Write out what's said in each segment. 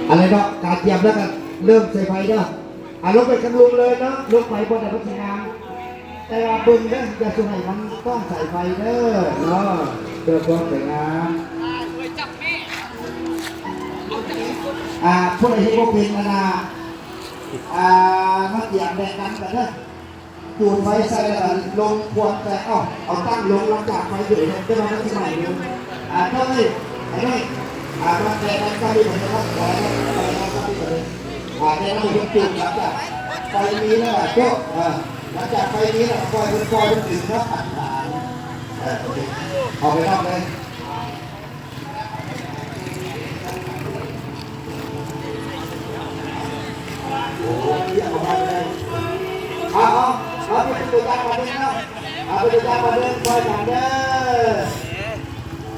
ອັນນີ້ເນາະ ການຕຽມແລ້ວກໍເລີ່ມໃສ່ໄຟເດີ. ອ່າ ລົງໄປກັບລຸງເລີຍເນາະ ລົງໄປບ່ອນໃດມັນຊິງາມ ແຕ່ວ່າເບິ່ງເດີ ຢ່າສູ່ໃຫ້ມັນຕ້ອງໃສ່ໄຟເດີເນາະ ເພື່ອຄວາມສວຍງາມ. ອ່າ ຜູ້ໃດເຮັດບໍ່ເປັນ ອັນນ່າ ອ່າ ມາຕຽມແບ່ງກັນກັນເດີ. ຈູດໄຟໃສ່ແລ້ວກໍລົງພວງໃສ່ ເອົ້າ ເອົາຕັ້ງລົງ ຫຼັງຈາກໄຟເດືອດແລ້ວ ແຕ່ວ່າມັນຊິໄໝ້ຢູ່. ອ່າ ເຈົ້າເອີຍ ໄອ້ນ້ອຍ ອ່າ ມາແຕ່ງງານກັບນີ້ເພິ່ນເນາະ ຂໍໃຫ້ໄປງານກັບນີ້ເພິ່ນເລີຍ. ອ່າ ແຕ່ງງານເພິ່ນຈູດ ຫຼັງຈາກໄຟມີແລ້ວກໍໂຈະ ເອີ ຫຼັງຈາກໄຟມີແລ້ວກໍປ່ອຍເພິ່ນ ປ່ອຍເພິ່ນດຶງເນາະ ອະທິຖານ. ເອີ ໂອເຄ ເອົາໄປນອກເລີຍ. ເອົາ ເອົາ ເອົາ ເປັນຕົວຢ່າງມາເບິ່ງເນາະ ເອົາ ເປັນຕົວຢ່າງມາເບິ່ງ ຊ່ອຍກັນເດີ.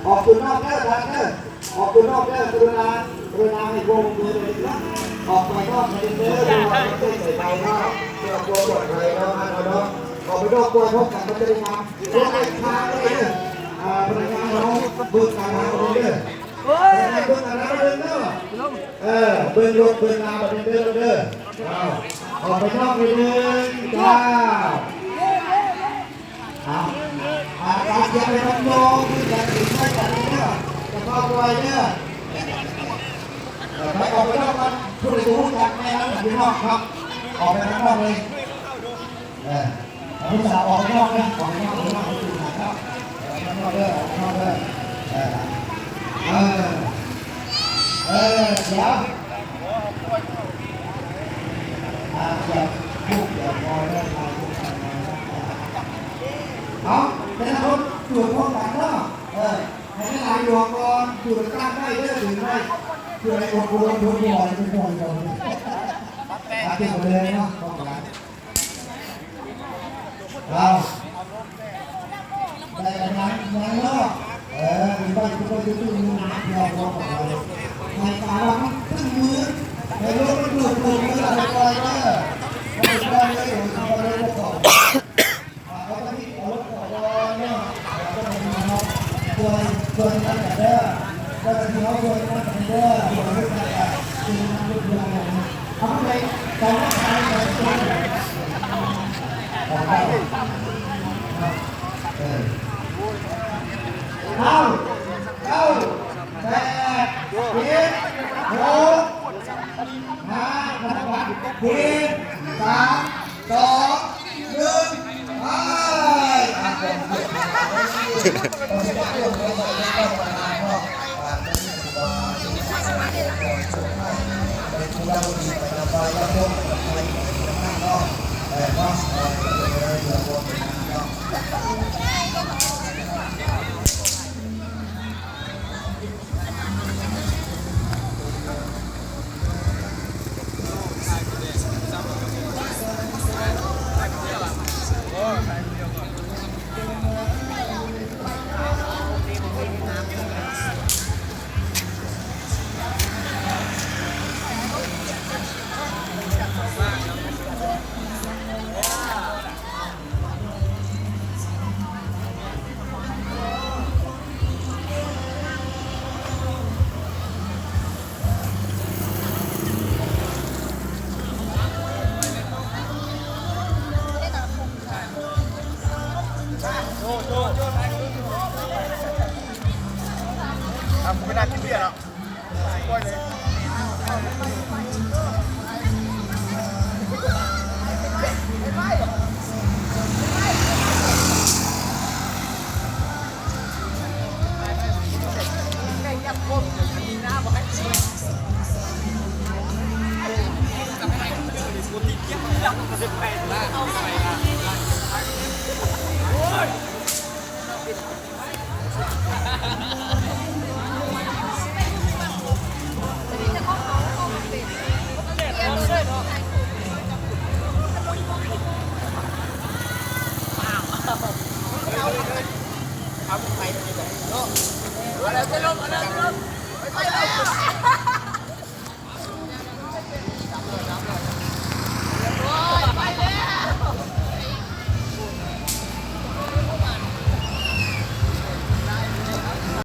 ອອກຢູ່ນອກເດີທ່ານເດີ ອອກຢູ່ນອກເດີ ກະລຸນາ ກະລຸນາໃຫ້ພວກເພິ່ນເດີເນາະ ອອກໄປນອກເດີ ເພື່ອຄວາມປອດໄພເນາະ ເພື່ອຄວາມປອດໄພເນາະ ທ່ານເນາະ. ອອກໄປນອກກ່ອນ ພວກກັນມັນຈະໄດ້ງາມ ລົງໄປທາງເລີຍເດີ. ອ່າ ພະນັກງານເຮົາເບິ່ງການທາງເດີ ເບິ່ງການທາງເດີເດີ. ເອີ ເບິ່ງລົດເບິ່ງລາບັດນີ້ເດີ ເດີ. ເອົາ ອອກໄປນອກນິດໜຶ່ງ ເຈົ້າ. ເອົາ ອາ ການຂຽບໃຫ້ມັນໂຍງ ຄືກັນ ຖືໄວ້ກັນເດີ ຢ່າເຂົ້າໄວເດີ. ເອີ ໄປ ອອກໄປນອກກ່ອນ ຜູ້ໃດບໍ່ຮູ້ຈັກແມ່ນຳຢູ່ນອກເນາະ ອອກໄປຂ້າງນອກເລີຍ. ເອີ ຜູ້ສາວອອກໄປນອກເດີ ອອກໄປນອກ ອອກໄປນອກ ອອກໄປນອກເດີ ອອກໄປນອກເດີ. ເອີ ເອີ ເອີ ດຽວ ອ່າ ດຽວ ດຽວ ເອົາ ແຕ່ລະຄົນ ຈູດພ້ອມກັນເນາະ. ເອີ ໃຫ້ຫຼາຍໆດວງກ່ອນ ຈູດຕັ້ງໄວ້ເດີ ຖືໄວ້ ເພື່ອໃຫ້ອົບອຸ່ນ ອົບອຸ່ນ ບໍ່ໃຫ້ເປັນຫ່ວງກັນ. ອ່າ ຈູດໄປເລີຍເນາະ ພ້ອມກັນ. ເອົາ ແຕ່ກະຍັງ ຍັງເນາະ ເອີ ມີໄວ້ ມີໄວ້ ມີໄວ້ ໃຫ້ຕາວ່າມັນຂຶ້ນມື ໃຫ້ລົມມັນດູດ ດູດມື ໃຫ້ປ່ອຍເດີ ໃຫ້ປ່ອຍເລີຍ ເອົາໄປເລີຍ ເອົາໄປເລີຍ ເອົາລົງກ່ອນເນາະ ເອົາໄປເລີຍເນາະ ຊ່ວຍ ຊ່ວຍກັນເດີ ເຈົ້າໜ້າທີ່ເຮົາຊ່ວຍກັນເດີ ຊ່ວຍກັນເດີ ເອົາໄປ ເກົ້າ ເກົ້າ ແປດ ເຈັດ ຫົກ ຫ້າ ນັບວັນ ສີ່ ສາມ ສອງ ໜຶ່ງ ໄປ.